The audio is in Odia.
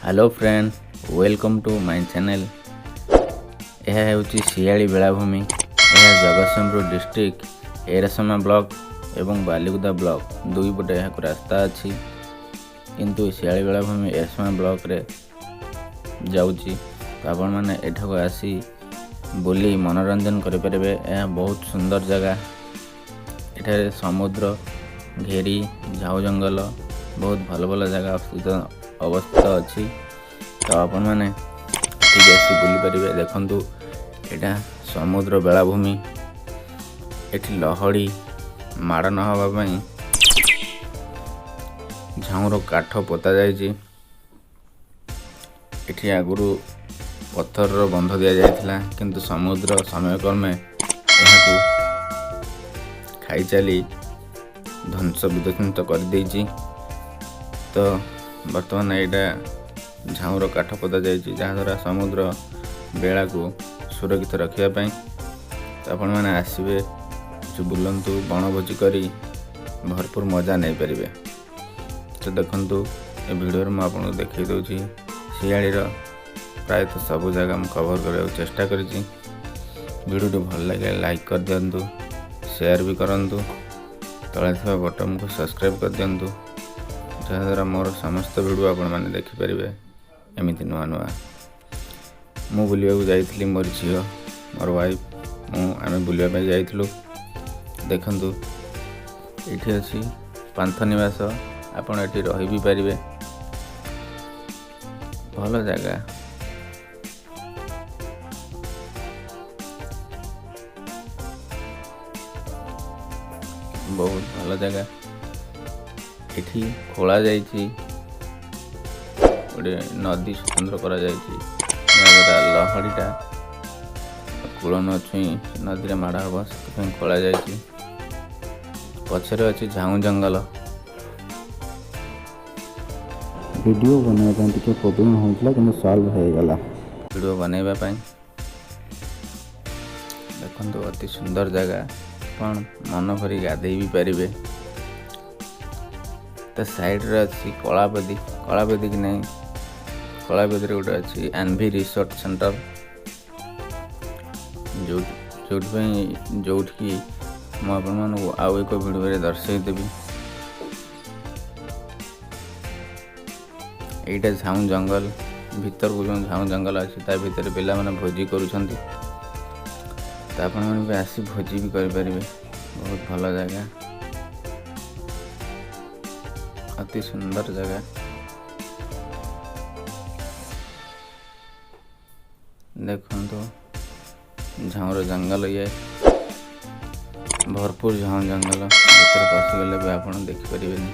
Hello friend, welcome to my channel. ଏହା ହେଉଛି ଶିଆଳି ବେଳାଭୂମି। ଏହା ଜଗତସିଂହପୁର ଡିଷ୍ଟ୍ରିକ୍ଟ ଏରସମା ବ୍ଲକ ଏବଂ ବାଲିକୁଦା ବ୍ଲକ ଦୁଇ ପଟେ ଏହାକୁ ରାସ୍ତା ଅଛି, କିନ୍ତୁ ଶିଆଳି ବେଳାଭୂମି ଏରସମା ବ୍ଲକରେ ଯାଉଛି। ତ ଆପଣମାନେ ଏଠାକୁ ଆସି ବୁଲି ମନୋରଞ୍ଜନ କରିପାରିବେ। ଏହା ବହୁତ ସୁନ୍ଦର ଜାଗା। ଏଠାରେ ସମୁଦ୍ର ଘେରି ଝାଉଁ ଜଙ୍ଗଲ, ବହୁତ ଭଲ ଭଲ ଜାଗା ଅବସ୍ଥିତ ଅଛି। ତ ଆପଣମାନେ ଏଠିକି ଆସି ବୁଲିପାରିବେ। ଦେଖନ୍ତୁ, ଏଇଟା ସମୁଦ୍ର ବେଳାଭୂମି। ଏଠି ଲହଡ଼ି ମାଡ଼ ନ ହେବା ପାଇଁ ଝାଉଁର କାଠ ପୋତା ଯାଇଛି। ଏଠି ଆଗରୁ ପଥରର ବନ୍ଧ ଦିଆଯାଇଥିଲା, କିନ୍ତୁ ସମୁଦ୍ର ସମୟକ୍ରମେ ଏହାକୁ ଖାଇ ଚାଲି ଧ୍ୱଂସ ବିଧ୍ୱଂସ କରିଦେଇଛି। ତ ବର୍ତ୍ତମାନ ଏଇଟା ଝାଉଁର କାଠ ପୋତା ଯାଇଛି, ଯାହାଦ୍ୱାରା ସମୁଦ୍ର ବେଳାକୁ ସୁରକ୍ଷିତ ରଖିବା ପାଇଁ। ତ ଆପଣମାନେ ଆସିବେ, କିଛି ବୁଲନ୍ତୁ, ବଣଭୋଜି କରି ଭରପୁର ମଜା ନେଇପାରିବେ। ତ ଦେଖନ୍ତୁ, ଏ ଭିଡ଼ିଓରେ ମୁଁ ଆପଣଙ୍କୁ ଦେଖାଇ ଦେଉଛି, ଶିଆଳିର ପ୍ରାୟତଃ ସବୁ ଜାଗା ମୁଁ କଭର୍ କରିବାକୁ ଚେଷ୍ଟା କରିଛି। ଭିଡ଼ିଓଟି ଭଲ ଲାଗିଲେ ଲାଇକ୍ କରିଦିଅନ୍ତୁ, ସେୟାର ବି କରନ୍ତୁ, ତଳେ ଥିବା ବଟନ୍କୁ ସବସ୍କ୍ରାଇବ୍ କରିଦିଅନ୍ତୁ, ଯାହାଦ୍ୱାରା ମୋର ସମସ୍ତ ଭିଡ଼ିଓ ଆପଣମାନେ ଦେଖିପାରିବେ। ଏମିତି ନୂଆ ନୂଆ ମୁଁ ବୁଲିବାକୁ ଯାଇଥିଲି। ମୋର ଝିଅ, ମୋର ୱାଇଫ୍, ମୁଁ, ଆମେ ବୁଲିବା ପାଇଁ ଯାଇଥିଲୁ। ଦେଖନ୍ତୁ, ଏଇଠି ଅଛି ପାନ୍ଥ ନିବାସ। ଆପଣ ଏଠି ରହି ବି ପାରିବେ। ଭଲ ଜାଗା, ବହୁତ ଭଲ ଜାଗା। ଏଠି ଖୋଳା ଯାଇଛି, ଗୋଟେ ନଦୀ ସ୍ୱତନ୍ତ୍ର କରାଯାଇଛି, ଯାହାଦ୍ୱାରା ଲହଡ଼ିଟା କୂଳ ନ ଛୁଇଁ ନଦୀରେ ମାଡ଼ ହେବ, ସେଥିପାଇଁ ଖୋଳା ଯାଇଛି। ପଛରେ ଅଛି ଝାଉଁ ଜଙ୍ଗଲ। ଭିଡ଼ିଓ ବନେଇବା ପାଇଁ ଟିକେ ପ୍ରୋବ୍ଲେମ୍ ହେଉଥିଲା, କିନ୍ତୁ ସଲ୍ଭ ହେଇଗଲା। ଭିଡ଼ିଓ ବନେଇବା ପାଇଁ। ଦେଖନ୍ତୁ, ଅତି ସୁନ୍ଦର ଜାଗା। ଆପଣ ମନ ଭରି ଗାଧେଇ ବି ପାରିବେ। ତା ସାଇଡ଼ରେ ଅଛି କଳାବେଦୀ। କଳାବେଦୀ କି ନାହିଁ, କଳାବେଦୀରେ ଗୋଟେ ଅଛି ଆନଭି ରିସୋର୍ଟ ସେଣ୍ଟର, ଯେଉଁଥିପାଇଁ ଯେଉଁଠିକି ମୁଁ ଆପଣମାନଙ୍କୁ ଆଉ ଏକ ଭିଡ଼ିଓରେ ଦର୍ଶାଇ ଦେବି। ଏଇଟା ଝାଉଁ ଜଙ୍ଗଲ ଭିତରକୁ ଯେଉଁ ଝାଉଁ ଜଙ୍ଗଲ ଅଛି, ତା ଭିତରେ ପିଲାମାନେ ଭୋଜି କରୁଛନ୍ତି। ତ ଆପଣମାନେ ବି ଆସି ଭୋଜି ବି କରିପାରିବେ। ବହୁତ ଭଲ ଜାଗା, ଅତି ସୁନ୍ଦର ଜାଗା। ଦେଖନ୍ତୁ, ଝାଉଁର ଜଙ୍ଗଲ ଇଏ, ଭରପୁର ଝାଉଁ ଜଙ୍ଗଲ। ଭିତରେ ପଶିଗଲେ ବି ଆପଣ ଦେଖିପାରିବେନି।